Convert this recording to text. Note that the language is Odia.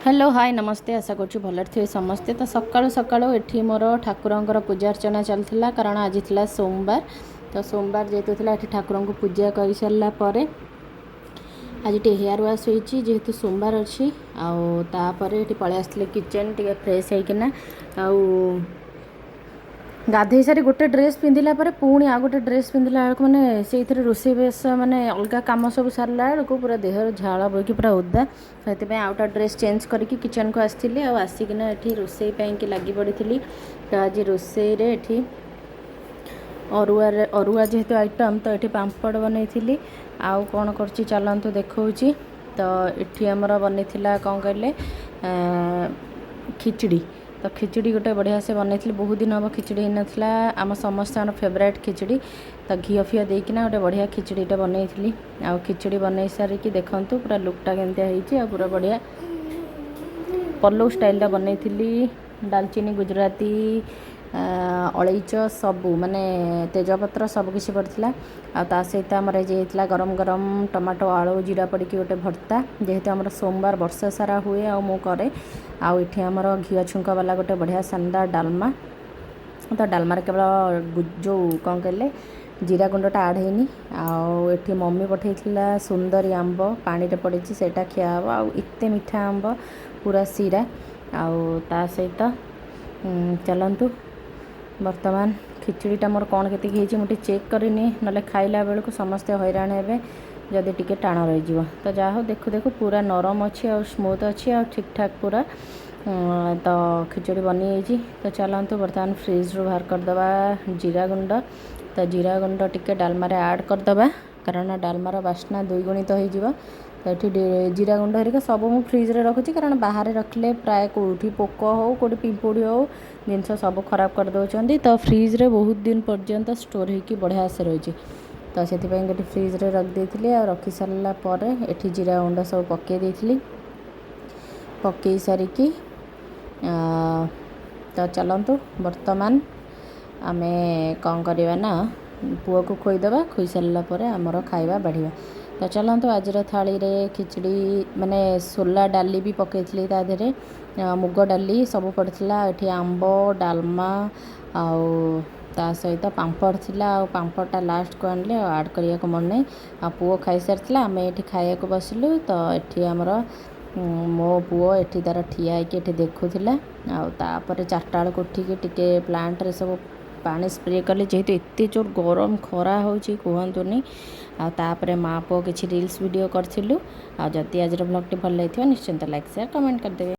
ହ୍ୟାଲୋ, ହାଏ, ନମସ୍ତେ। ଆଶା କରୁଛି ଭଲରେ ଥିବେ ସମସ୍ତେ। ତ ସକାଳୁ ସକାଳୁ ଏଠି ମୋର ଠାକୁରଙ୍କର ପୂଜା ଅର୍ଚ୍ଚନା ଚାଲିଥିଲା, କାରଣ ଆଜି ଥିଲା ସୋମବାର। ତ ସୋମବାର ଯେହେତୁ ଥିଲା, ଏଠି ଠାକୁରଙ୍କୁ ପୂଜା କରିସାରିଲା ପରେ ଆଜି ଟିକେ ହେୟାର୍ ୱାଶ୍ ହେଇଛି, ଯେହେତୁ ସୋମବାର ଅଛି। ଆଉ ତାପରେ ଏଠି ପଳେଇ ଆସିଥିଲି କିଚେନ୍ ଟିକେ ଫ୍ରେଶ୍ ହେଇକିନା। ଆଉ ଗାଧେଇ ସାରି ଗୋଟେ ଡ୍ରେସ୍ ପିନ୍ଧିଲା ପରେ ପୁଣି ଆଉ ଗୋଟେ ଡ୍ରେସ୍ ପିନ୍ଧିଲା ବେଳକୁ, ମାନେ ସେଇଥିରେ ରୋଷେଇ ବାସ, ମାନେ ଅଲଗା କାମ ସବୁ ସାରିଲା ବେଳକୁ ପୁରା ଦେହରୁ ଝାଳ ବୋହିକି ପୁରା ଓଦା। ସେଥିପାଇଁ ଆଉ ଗୋଟେ ଡ୍ରେସ୍ ଚେଞ୍ଜ କରିକି କିଚେନ୍କୁ ଆସିଥିଲି। ଆଉ ଆସିକିନା ଏଠି ରୋଷେଇ ପାଇଁକି ଲାଗି ପଡ଼ିଥିଲି। ତ ଆଜି ରୋଷେଇରେ ଏଠି ଅରୁଆରେ, ଅରୁଆ ଯେହେତୁ ଆଇଟମ୍, ତ ଏଠି ପାମ୍ପଡ଼ ବନେଇଥିଲି। ଆଉ କ'ଣ କରୁଛି, ଚାଲନ୍ତୁ ଦେଖାଉଛି। ତ ଏଠି ଆମର ବନେଇଥିଲା, କ'ଣ କହିଲେ, ଖିଚଡ଼ି। ତ ଖିଚଡ଼ି ଗୋଟେ ବଢ଼ିଆ ସେ ବନେଇଥିଲି। ବହୁତ ଦିନ ହେବ ଖିଚଡ଼ି ହେଇନଥିଲା। ଆମ ସମସ୍ତଙ୍କର ଫେଭରାଇଟ୍ ଖିଚଡ଼ି। ତ ଘିଅ ଫିଅ ଦେଇକିନା ଗୋଟେ ବଢ଼ିଆ ଖିଚଡ଼ିଟା ବନେଇଥିଲି। ଆଉ ଖିଚଡ଼ି ବନେଇ ସାରିକି ଦେଖନ୍ତୁ ପୁରା ଲୁକ୍ଟା କେମିତିଆ ହେଇଛି। ଆଉ ପୁରା ବଢ଼ିଆ ପଲଉ ଷ୍ଟାଇଲଟା ବନେଇଥିଲି। ଡାଲଚିନି, ଗୁଜୁରାତି, ଅଳେଇଚ ସବୁ, ମାନେ ତେଜପତ୍ର ସବୁ କିଛି ପଡ଼ିଥିଲା। ଆଉ ତା ସହିତ ଆମର ଆଜି ହେଇଥିଲା ଗରମ ଗରମ ଟମାଟୋ, ଆଳୁ, ଜିରା ପଡ଼ିକି ଗୋଟେ ଭର୍ତ୍ତା, ଯେହେତୁ ଆମର ସୋମବାର ବର୍ଷ ସାରା ହୁଏ ଆଉ ମୁଁ କରେ। ଆଉ ଏଠି ଆମର ଘିଅ ଛୁଙ୍କ ବାଲା ଗୋଟେ ବଢ଼ିଆ ଶାନଦାର ଡାଲମା। ତ ଡାଲମାରେ କେବଳ ଯେଉଁ, କ'ଣ କହିଲେ, ଜିରା ଗୁଣ୍ଡଟା ଆଡ଼୍ ହେଇନି। ଆଉ ଏଠି ମମି ପଠେଇଥିଲା ସୁନ୍ଦରୀ ଆମ୍ବ, ପାଣିରେ ପଡ଼ିଛି, ସେଇଟା ଖିଆ ହେବ। ଆଉ ଏତେ ମିଠା ଆମ୍ବ, ପୁରା ଶିରା। ଆଉ ତା ସହିତ ଚାଲନ୍ତୁ, ବର୍ତ୍ତମାନ ଖିଚୁଡ଼ିଟା ମୋର କ'ଣ କେତିକି ହେଇଛି ମୁଁ ଟିକେ ଚେକ୍ କରିନି, ନହେଲେ ଖାଇଲା ବେଳକୁ ସମସ୍ତେ ହଇରାଣ ହେବେ ଯଦି ଟିକେ ଟାଣ ରହିଯିବ। ତ ଯାହା ହଉ, ଦେଖୁ ଦେଖୁ ପୁରା ନରମ ଅଛି ଆଉ ସ୍ମୁଥ୍ ଅଛି ଆଉ ଠିକ୍ଠାକ୍ ପୁରା ତ ଖିଚୁଡ଼ି ବନିଯାଇଛି। ତ ଚାଲନ୍ତୁ, ବର୍ତ୍ତମାନ ଫ୍ରିଜ୍ରୁ ବାହାର କରିଦେବା ଜିରା ଗୁଣ୍ଡ। ତ ଜିରା ଗୁଣ୍ଡ ଟିକେ ଡାଲମାରେ ଆଡ଼୍ କରିଦେବା, କାରଣ ଡାଲମାର ବାସ୍ନା ଦ୍ୱିଗୁଣିତ ହେଇଯିବ। ତ ଏଠି ଜିରା ଗୁଣ୍ଡ ହେରିକା ସବୁ ମୁଁ ଫ୍ରିଜ୍ରେ ରଖୁଛି, କାରଣ ବାହାରେ ରଖିଲେ ପ୍ରାୟ କେଉଁଠି ପୋକ ହେଉ, କେଉଁଠି ପିମ୍ପୁଡ଼ି ହେଉ, ଜିନିଷ ସବୁ ଖରାପ କରିଦେଉଛନ୍ତି। ତ ଫ୍ରିଜ୍ରେ ବହୁତ ଦିନ ପର୍ଯ୍ୟନ୍ତ ଷ୍ଟୋର୍ ହେଇକି ବଢ଼ିଆ ସେ ରହିଛି। ତ ସେଥିପାଇଁ ଗୋଟେ ଫ୍ରିଜ୍ରେ ରଖିଦେଇଥିଲି। ଆଉ ରଖି ସାରିଲା ପରେ ଏଠି ଜିରା ଗୁଣ୍ଡ ସବୁ ପକାଇ ଦେଇଥିଲି। ପକାଇ ସାରିକି ତ ଚାଲନ୍ତୁ, ବର୍ତ୍ତମାନ ଆମେ କ'ଣ କରିବା ନା ପୁଅକୁ ଖୋଇଦେବା। ଖୋଇ ସାରିଲା ପରେ ଆମର ଖାଇବା ବାଢ଼ିବା। ତ ଚାଲନ୍ତୁ, ଆଜିର ଥାଳିରେ ଖିଚଡ଼ି, ମାନେ ସୋଲା ଡାଲି ବି ପକାଇଥିଲି ତା ଦେହରେ, ମୁଗ ଡାଲି ସବୁ ପଡ଼ିଥିଲା। ଏଠି ଆମ୍ବ, ଡାଲମା ଆଉ ତା ସହିତ ପାମ୍ପଡ଼ ଥିଲା। ଆଉ ପାମ୍ପଡ଼ଟା ଲାଷ୍ଟକୁ ଆଣିଲେ, ଆଉ ଆଡ଼୍ କରିବାକୁ ମନେ ନାହିଁ। ଆଉ ପୁଅ ଖାଇସାରିଥିଲା, ଆମେ ଏଠି ଖାଇବାକୁ ବସିଲୁ। ତ ଏଠି ଆମର ମୋ ପୁଅ ଏଠି ତାର ଠିଆ ହେଇକି ଏଠି ଦେଖୁଥିଲା। ଆଉ ତାପରେ 4ଟା ବେଳକୁ ଉଠିକି ଟିକେ ପ୍ଲାଣ୍ଟରେ ସବୁ ପାଣି ସ୍ପ୍ରେ କଲି, ଯେହେତୁ ଏତେ ଜୋର ଗରମ ଖରା ହେଉଛି, କୁହନ୍ତୁନି। ଆଉ ତାପରେ ମା ପୁଅ କିଛି ରିଲ୍ସ ଭିଡ଼ିଓ କରିଥିଲୁ। ଆଉ ଯଦି ଆଜିର ବ୍ଲଗ୍ଟି ଭଲ ଲାଗିଥିବ, ନିଶ୍ଚିନ୍ତ ଲାଇକ୍, ସେୟାର, କମେଣ୍ଟ କରିଦେବେ।